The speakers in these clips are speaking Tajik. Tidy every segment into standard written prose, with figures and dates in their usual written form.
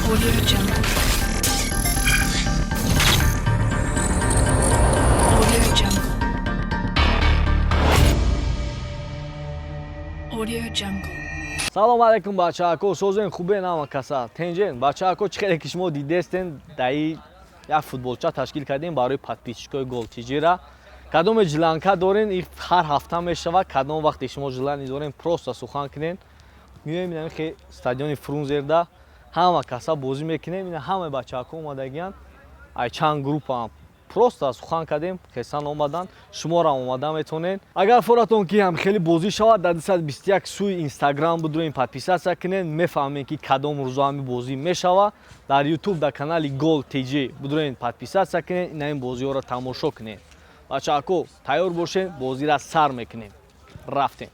Audio Jungle. Audio Jungle. Audio Jungle. Салом алейкум, бачаако, созен, хубен, ҳама каса тенҷен? Бачаако, чӣ хеле ки шумо дидестен, даи як футболча ташкил кардем барои подписчикои Голтиҷира. Кадоме желание дорен, и ҳар ҳафта мешавад. Кадом вақте шумо желание дорен, просто сухан кунен, меоем инахе стадиони Фрунзерда, ҳама каса бозӣ мекунем. Ина ҳамаи бачаако омадагиянд, ай чанд группаам просто сухан кардем, хесан омаданд. Шуморам омада метонед. Агар форатон ки ҳам хеле бозӣ шавад, дар 221 сӯи Инстаграм будроем, подписаться кунед, мефаҳмем, ки кадом рӯзо ҳами бозӣ мешавад. Дар Ютуб, дар канали Гол ТЖ будроем, подписаться кунед, ина ин бозиҳоро тамошо кунед. Бачаако, тайёр бошед, бозиро сар мекунем, рафтем.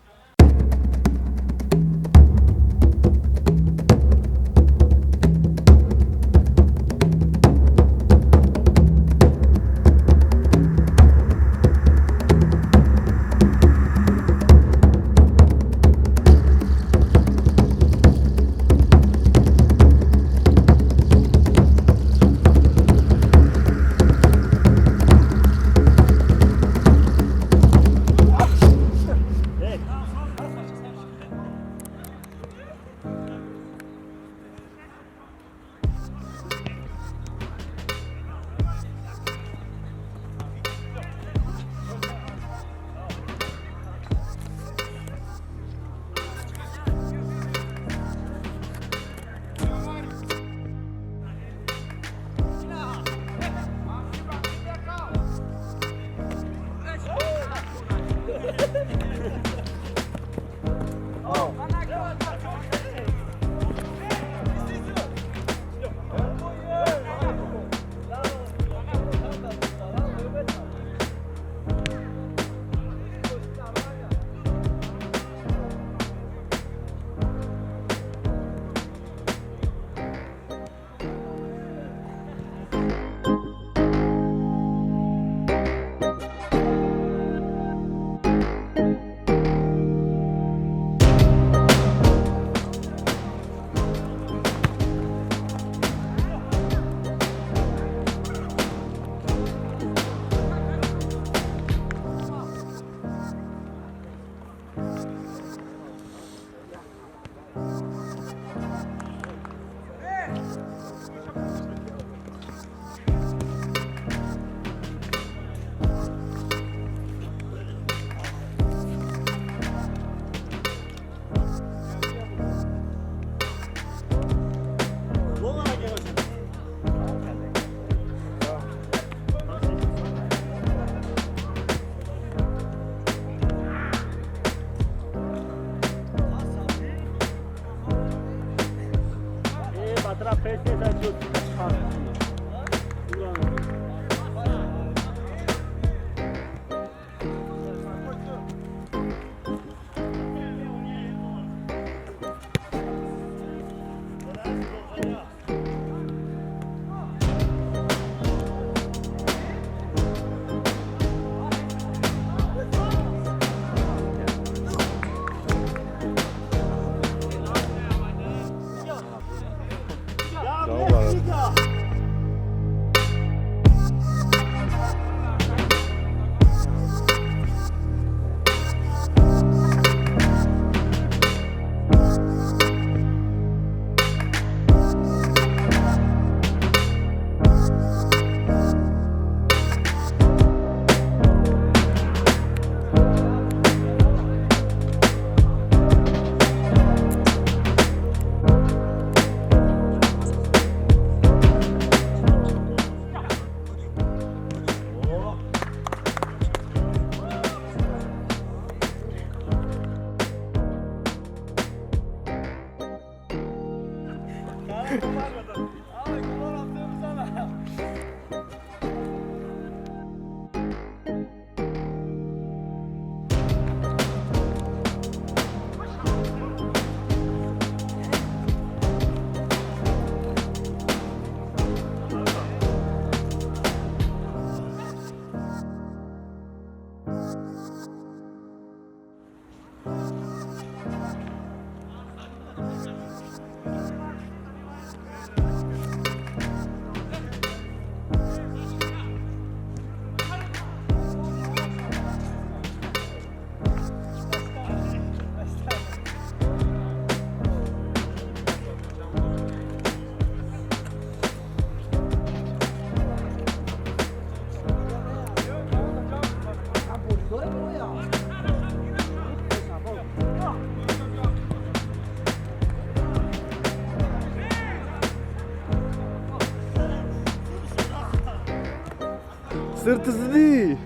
Sırtı zidi.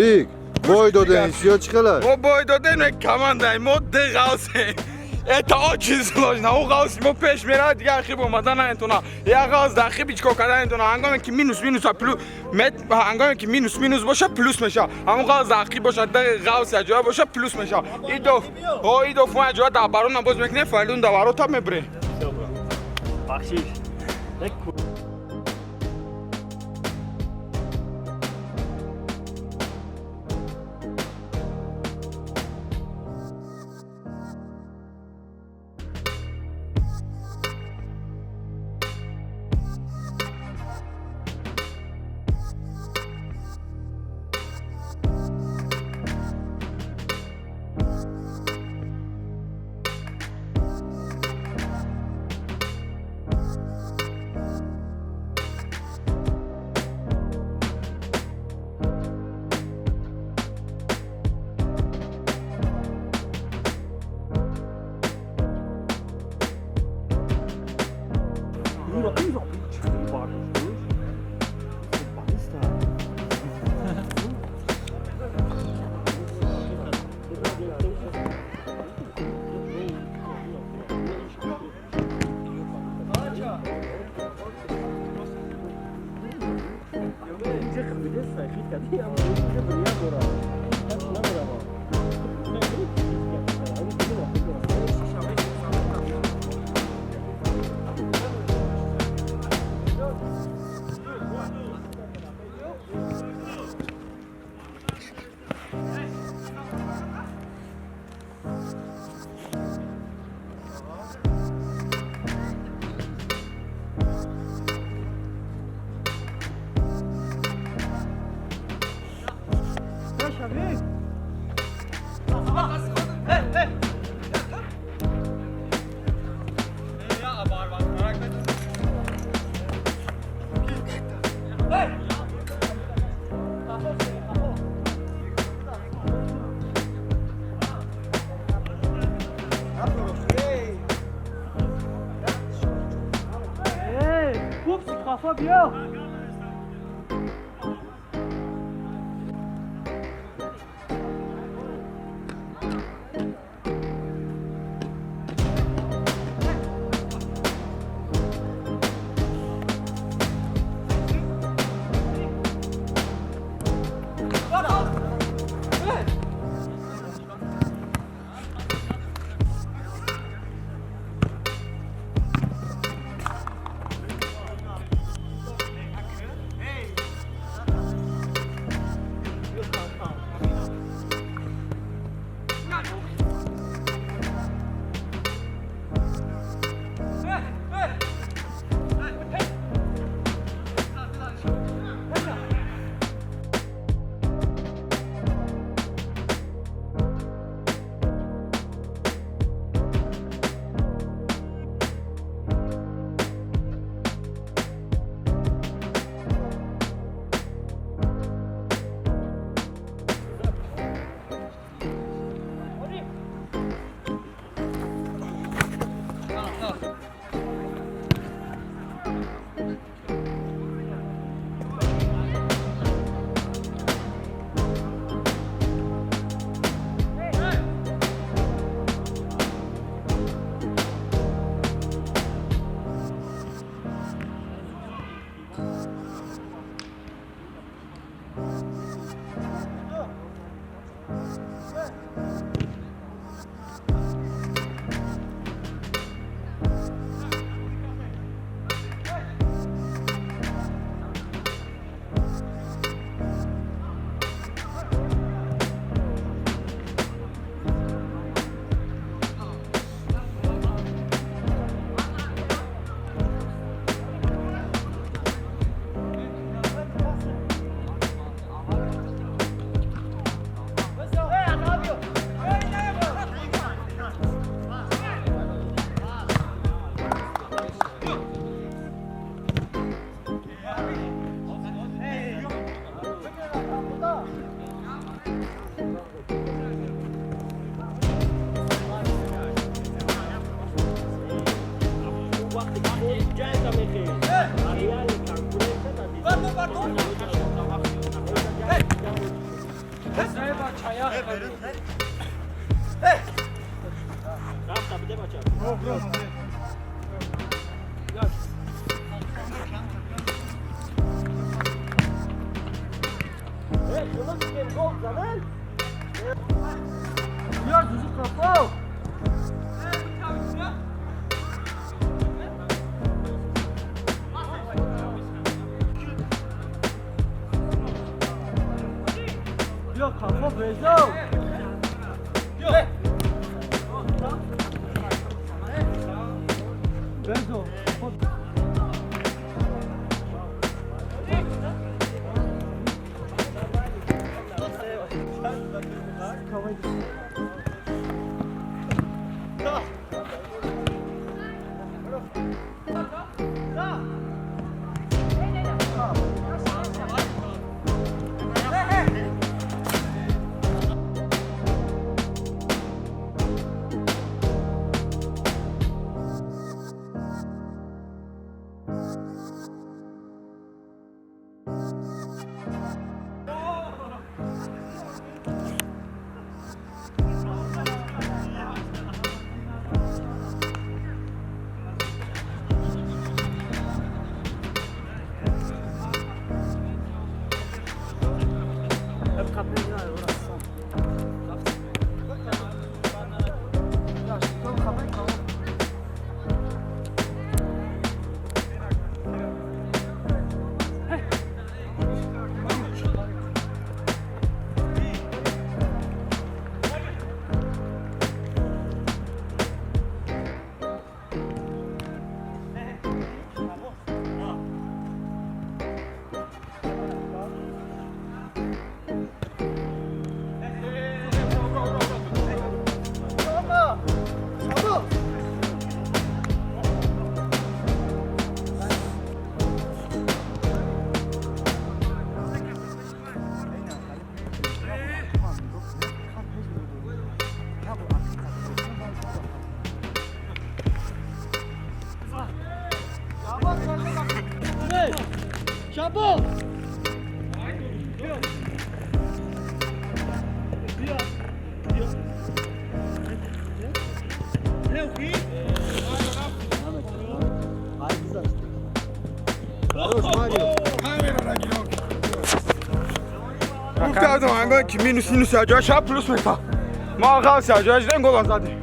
Биг, бой додем, сиё чӣ хела? Мо бой додем, командаи мо ду ғавсе. Это очень сложно. Ӯ ғавси мо пеш меравад, дигар ахиб омада наметона. Як ғавс дар ахиб ҳеҷ кор карда наметона. Ҳангоме ки минус минуса плюс мет, ҳангоме ки минус минус боша плюс меша. Ҳамон ғавс дар ахиб боша, ду ғавс як ҷоя боша плюс меша. Идоф, о идоф мо як ҷоя дар барона боз мекунем, Фаридун дар ворота мебре. Бахшиш. Ки минус минус аҷоя шаб плюс мета. Ма ғавси аҷоя жидем гола задем.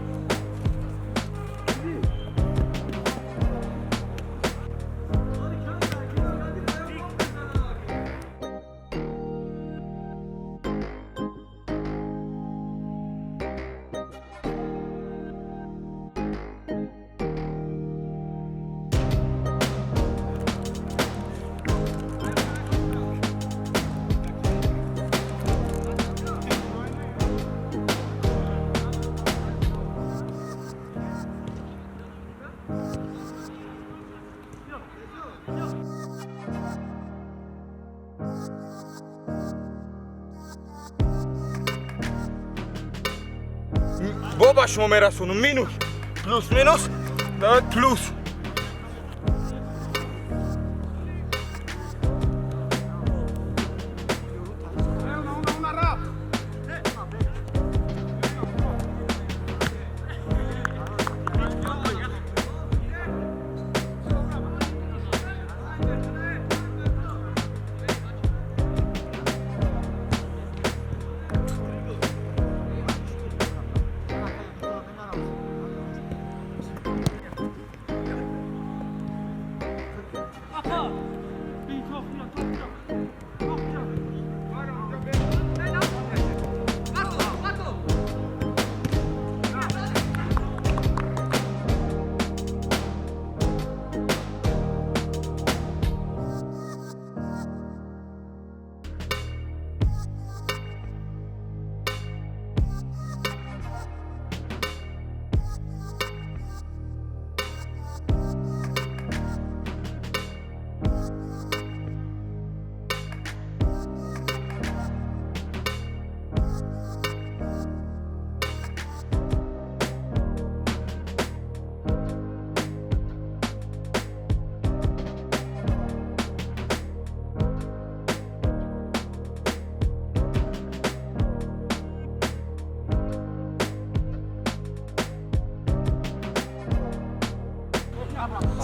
Бо ба шумо мерасонам минус плюс минус плюс.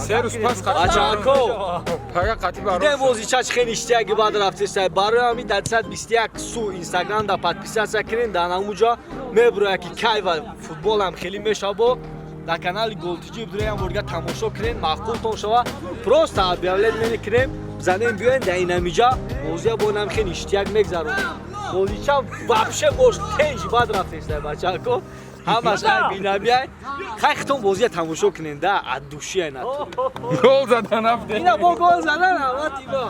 Се рӯз пас Бачако, пага қатӣ барор. Дидем бозича чӣ хеле иштияки бад рафтеста. Барои ҳамин дар 121 су Инстаграм да подписаться кунед, дар ҳамуҷо мебурояд ки кай ва футболам хеле мешава. Дар канали Голтиҷи бидуреям борга тамошо кунед, маъқултон шава. Просто объявление мекунем, занем биёен дар инамиҷа бозия бо нам хеле иштияк мегзаронем. Бозича вообще бош тенҷи бад рафтеста, бачако. Ҳамаш ай бинамиай. Хай хитон бозия тамошо кунед да, от души ай натуре. Гол задан афте. Ина бо гол задан авват ива.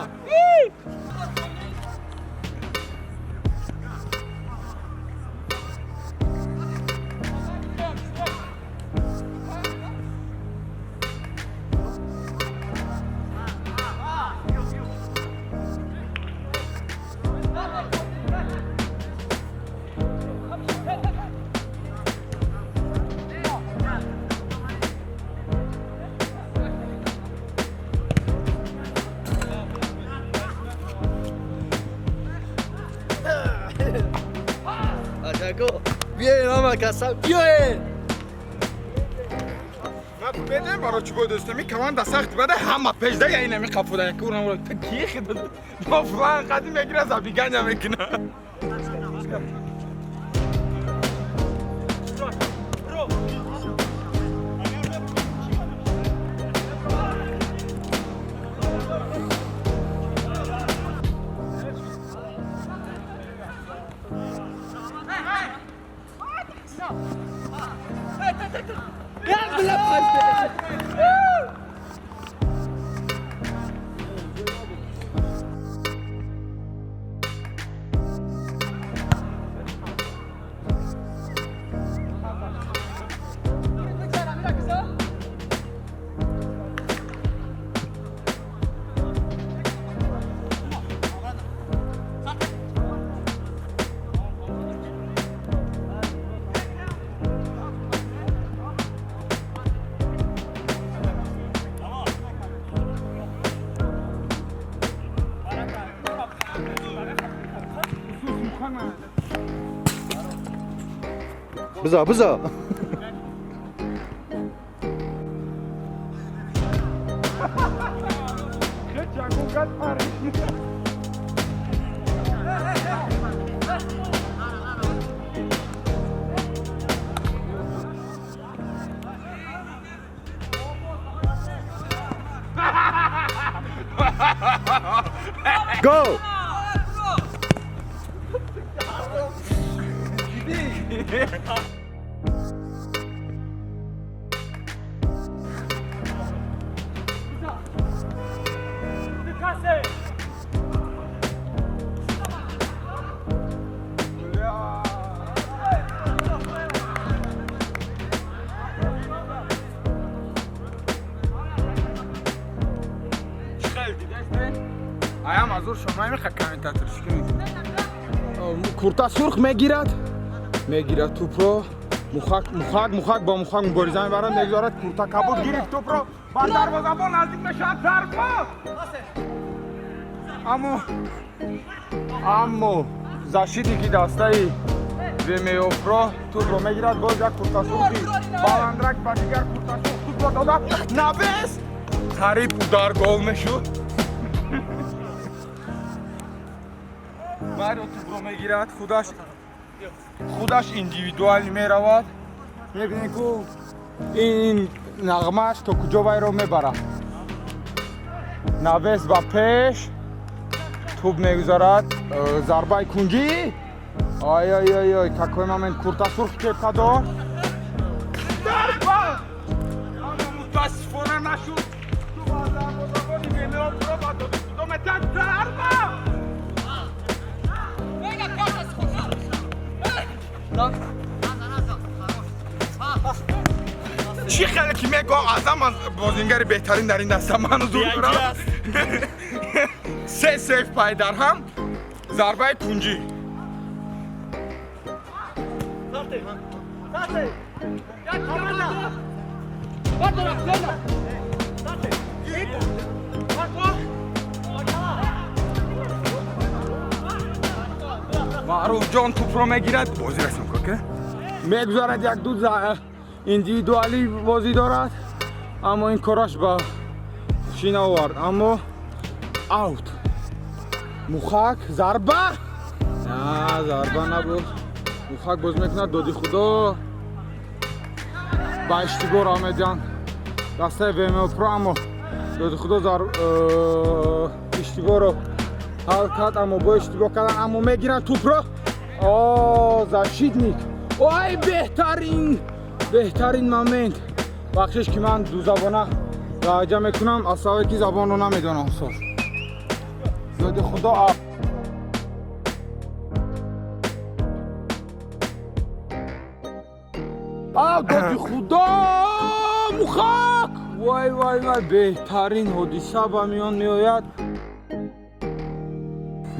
Бачако, биёен ҳама каса, биёен. Ман бедем барои чӣ бой дӯстам, ин команда сахт бада ҳама пешда я инами қафода як урам ро ки хид мо флан қади мегира забиганя мекуна. Биза, биза. Go! Аям азур шумо мехоҳад комментатор чӣ кунед? Курта сурх мегирад, мегирад тӯпро, мухак мухак мухак бо мухак мубориза мебарад, мегузорад курта кабуд гирифт тӯпро, ба дарвозабон наздик мешавад, зарба! Аммо защитники дастаи ВМО тӯпро мегирад, боз як курта сурхи баландрак ба дигар курта сурх тӯпро дода, навес! Қариб удар гол мешуд. Марио тӯпро мегирад, худаш индивидуалӣ меравад. Мебинем ку ин нағмааш то куҷо вайро мебарад. Навес ба пеш тӯб мегузарад, зарбаи кунҷӣ. Ай ай ай ай, какой момент, курта сурх кепкадор. Зарба! Аммо мутаассифона нашуд. Тӯб аз дарвозабони ВМО ба доди худо метиҳад. Зарба! Чӣ хеле ки мегӯям, Азам бозингари беҳтарин дар ин даста ман ҳузур дорам. Се сейф пай дар ҳам, зарбаи кунҷӣ. Маъруф ҷон тӯпро мегирад, бозӣ расм ка мегузарад, як ду индивидуалӣ бозӣ дорад, аммо ин кораш ба Хушӣ наовард, аммо аут. Мухак, зарба, на, зарба набуд. Мухак боз мекунад. Доди Худо, ба иштибоҳ роҳ медиҳанд дастаи ВМО Про, аммо Доди Худо иштибоҳро ҳал кард, аммо бо иштибоҳ кардан, аммо мегиранд тӯпро. О, защитник! Ой, беҳтарин, беҳтарин момент! Бахшиш, ки ман дузабона лаҳҷа мекунам, аз сабабе ки забонро намедонам. Соз Доди Худо. А, Доди Худо, Мухак! Вай, вай, вай, беҳтарин ҳодиса ба миён меояд.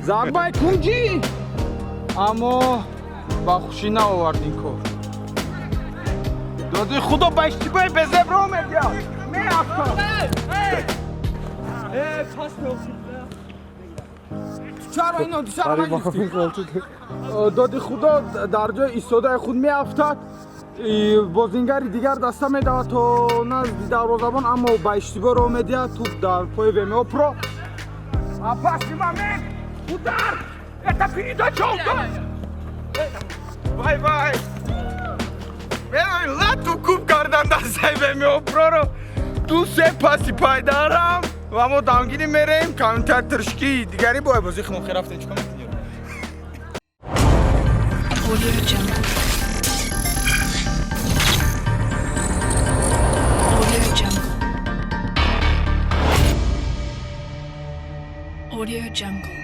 Зарбаи кунҷӣ, аммо ба хушӣ наовард ин кор. Доди Худо ба иштибоҳи безебро медиҳад, меафтад. Чаро ин ҳодисаро нагирифтӣ? Доди Худо дар ҷои истодаи худ меафтад. Бозингари дигар даста медавад то назди дарвозабон, аммо ба иштибоҳ роҳ медиҳад. Туп дар пои ВМО Про. Опасный момент, удар, это передача, удар! Вай, вай! Лату куб кардан дастаи ВМО Проро. Ду се паси пайдарам ва мо дамгирӣ мерем. Камтар тиршки дигари бо бозӣ хунохи рафтем. Чикор мекунем? Audio Jungle. Audio Jungle. Audio Jungle.